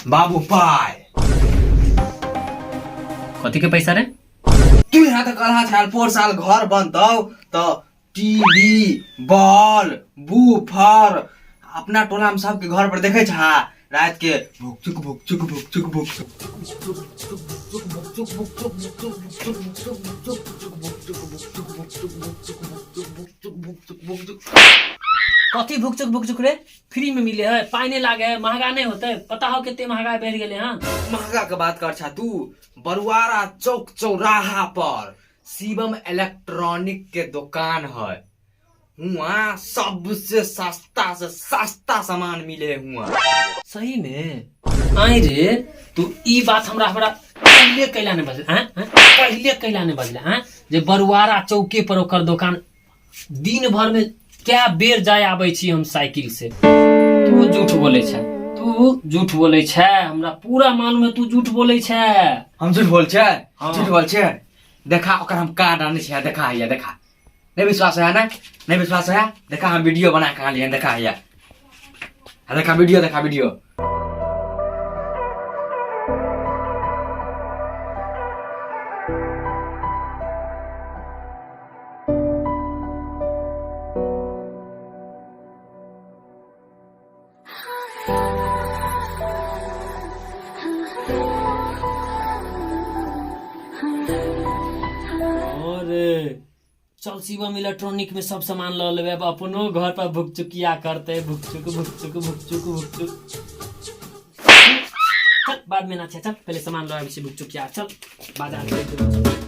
बाबू पाय। कथी के पैसा रे? तू यहाँ तऽ कलहा छाल पोर साल घर बनतौ तऽ टीवी बॉल बूफर अपना टोला में सबके घर पर देखे छा रात के भुकचुक भुकचुक भुकचुक भुकचुक। कथी भुकचुक भुकचुक रे? फ्री में मिले है, पाई नहीं लागे है, महंगा नहीं होते। पता हो कितने महंगा बढ़ गेले? हाँ, महंगा के बात कर छा तू। बरुआरा चौक चौराहा पर शिवम इलेक्ट्रॉनिक के दुकान है, हुआ सबसे सस्ता से सस्ता सामान मिले है हुआ। सही में? आई रे, तू ई बात हमरा हमरा पहले कैला नहीं बजले? हाँ? हाँ? पहले कैला नहीं बजले? हाँ, जे बरुआरा चौके पर ओकर दुकान, दिन भर में क्या बेर जाय आबै छी हम साइकिल से। तू झूठ बोले छै, तू झूठ बोले छै, हमरा पूरा मालूम है, तू झूठ बोले छै। हम झूठ बोल छै? हाँ। झूठ बोल छै? देखा, ओकर हम कार्ड आनै छियै, देखा हैया, देखा। नहीं विश्वास है ना? नहीं विश्वास है? देखा, हम वीडियो बना के आनलियै, देखा हैया, हाँ, देखा वीडियो, देखा वीडियो। अरे चल, शिवम इलेक्ट्रॉनिक में सब सामान लऽ लेबै, अब अपनो घर पर भुकचुकिया करते, भुकचुक भुकचुक भुकचुक भुकचुक। चल, बाद में नाचे, चल, पहले सामान लऽ आबै छी भुकचुकिया। चल बाजार।